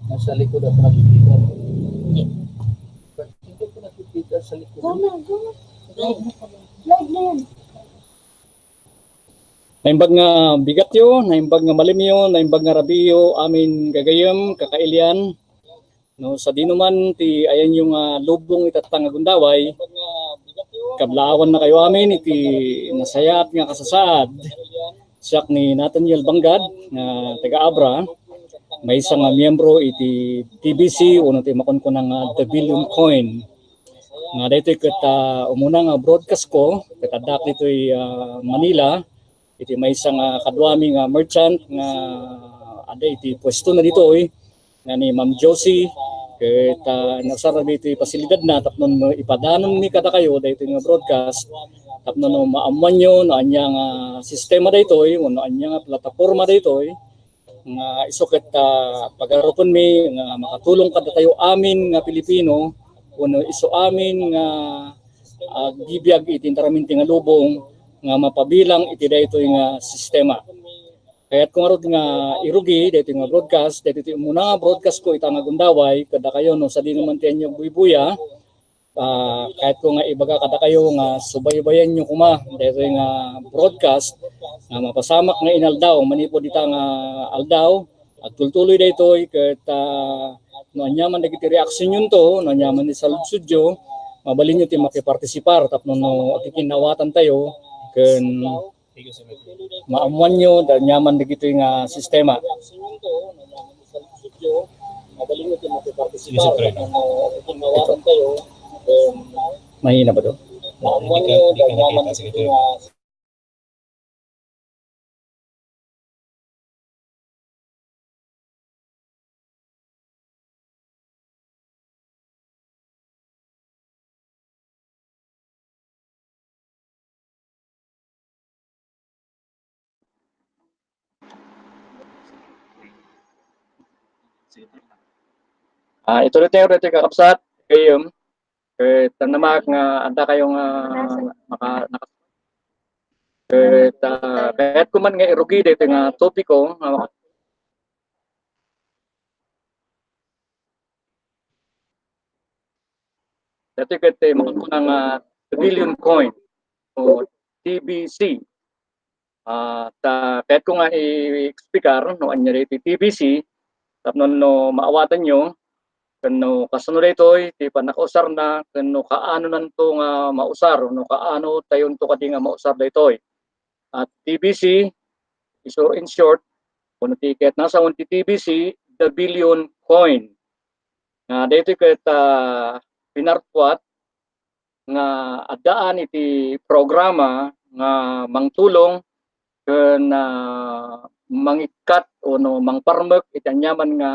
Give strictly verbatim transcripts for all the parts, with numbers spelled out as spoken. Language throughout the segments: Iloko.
Nasa likod ako nakikita. Hindi. Ba't hindi ko nakikita sa likod? Go na, go na. Live na yan. Naimbag nga bigatyo, naimbag nga malimyo, naimbag nga rabiyo, amin gagayem, kakailian. No, sadinoman ti ayanyo nga lubong iti tatta nga gundaway, kablaawanna kayo amin iti nasayaat nga kasasaad. Siak ni Nathaniel Banggad nga taga Abra, maysa nga miyembro iti T B C wenno ti makunkuna nga The Billion Coin. Nga daytoy ket, ah, umuna nga broadcast ko, ket addaak ditoy, ah, Manila, iti maysa nga kaduami nga merchant nga adda iti puesto na ditoy, nga ni Ma'am Josie, ket, ah, nagsarab iti pasilidad na tapno no ipadanonmi kadakayo daytoy nga broadcast, tapno no maammuanyo no ania nga sistema daytoy, wenno ania nga plataporma daytoy, nga isu ket, ah, pagarupenmi nga makatulong kadatayo amin nga Pilipino, wenno isu amin nga agbibiag iti intaraminti nga lubong nga mapabilang iti daytoy nga sistema. Kayatko ngarud nga irugi daytoy nga broadcast, daytoy ti umuna nga broadcast ko ita nga gundaway, kadakayo no sadinoman ti ayanyo agbuybuya, ah, kayatko nga ibaga kadakayo nga subaybayanyo koma daytoy nga broadcast nga mapasamak nga inaldaw manipud ita nga aldaw. Agtultuloy daytoy ket, ah, no aniaman dagiti reaksionyo, no aniaman ti saludsodyo, mabalinyo ti makipartisipar tapno no agkikinnawatantayo ken maammuanyo da aniaman dagitoy nga sistema. Sige, sir, try na. Mahina ba to? Hindi ka, hindi ka nakita, sige, try na. Ah, ituloy tayo dito, kakabsat. Kayem, eh, tanamak nga adda kayo nga maka-, naka-, eh, ta-, kayatko man nga irugi dito nga topiko, nga maka-, dati ket, eh, makunkuna nga Billion Coin o T B C. Ah, ta, kayatko nga i-explicar no ania daytoy T B C, tapno no maawatanyo, ken no kasano daytoy ti pannakausarna, ken no kaanonanto nga mausar, no kaano tayonto kadi nga mausar daytoy. At T B C, isu in short, wenno ti ket nasawen ti T B C, the Billion Coin. Nga daytoy ket, ah, pinartuat nga addaan iti programa nga mangtulong ken, ah, mangikkat wenno mangparmek iti aniaman nga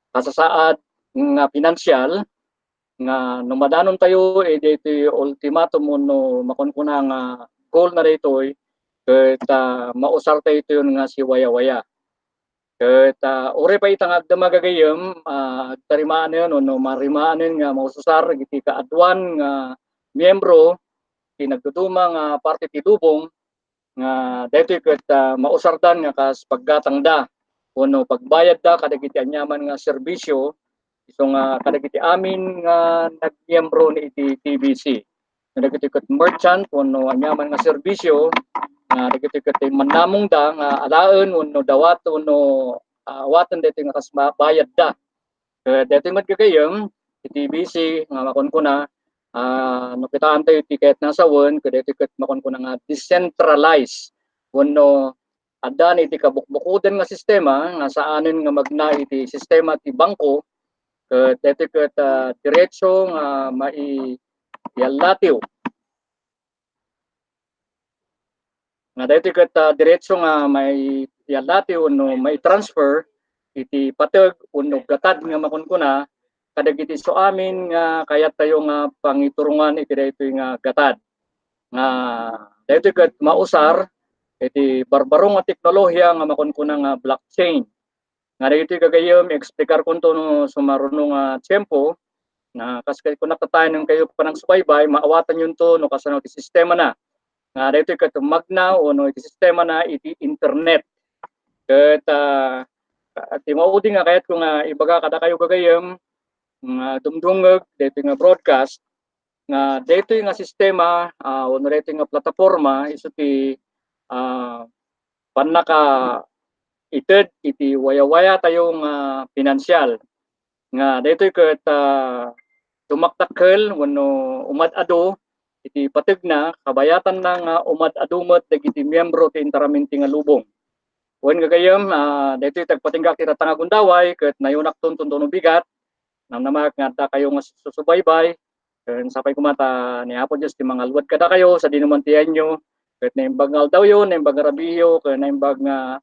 kasasaad nga pinansial nga no madanontayo iti, iti ultimatum wenno makunkuna nga goal na daytoy ket, ah, mausartayo iti nga siwayawaya. Ket, ah, uray pay ita nga agdama gagayyem, ah, agtarimaanen wenno marimaanen nga maususar iti kaaduan nga miyembro ti nagduduma nga parte ti lubong nga daytoy ket, ah, mausardan nga kas paggatangda wenno pagbayadda kadagiti aniaman nga serbisio isu nga kadagiti amin nga nagmiyembro iti T B C. Nga dagiti ket merchant wenno aniaman nga serbisio, nga dagiti ket mannamongda nga alaen wenno dawat wenno, ah, awaten daytoy nga kas ma-, bayadda. Ket daytoy met gagayyem, iti T B C nga makunkuna, ah, no kitaentayo ti ket nasawen, ket daytoy ket makunkuna nga decentralized wenno adda ni iti kabukbukoden nga sistema nga saanen nga magna iti sistema ti bangko, ket daytoy ket, ah, diretso nga mai-, iallatiw. Nga daytoy ket, ah, diretso nga mai-, iallatiw wenno mai-transfer iti pateg wenno gatad nga makunkuna kadagiti isu amin nga kayattayo nga pangiturongan iti daytoy nga gatad. Nga daytoy ket mausar iti barbaro nga teknolohiya nga makunkuna nga blockchain. Nga dagitoy gagayyem, i-explikarkonto no sumaruno nga tiempo, na kas kunak tayo, no kayo panagsubaybay, maawatanyonto no kasano ti sistema na. Nga daytoy ket magna wenno iti sistema na iti internet. Ket, ah, Ti maudi nga kayatko nga ibaga kadakayo gagayyem nga dumdumngeg daytoy nga broadcast, nga daytoy nga sistema, ah, wenno daytoy nga plataporma isu ti, ah, pannakaited iti wayawayatayo nga pinansial. Nga daytoy ket, ah, dumakdakkel wenno umad-adu iti pategna, kabayatanna nga umad-adu met dagiti miembro ti intaraminti nga lubong. Wen gagayyem, ah, daytoy ti agpatingga ti tatta nga gundaway ket nayunakton tuntuno bigat. Namnamak nga addakayo nga susubaybay. Ken sapay koma ta ni Apo Dios ti mangalwad kadakayo sadino man ti ayanyo, ket naimbag nga aldawyo, naimbag nga rabiyo, ken naimbag nga,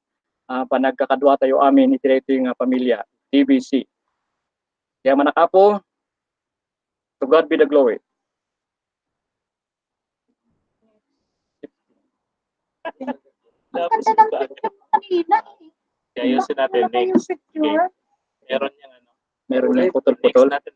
ah, panagkakaduatayo amin iti daytoy nga pamilya, T B C. Kaya manak Apo, to God be the glory. Ang ganda ng picture kanina eh. Kaya ayusin natin Ang ganda next. yung picture. Meron niyang ano. Meron niyang Next putol-putol. Natin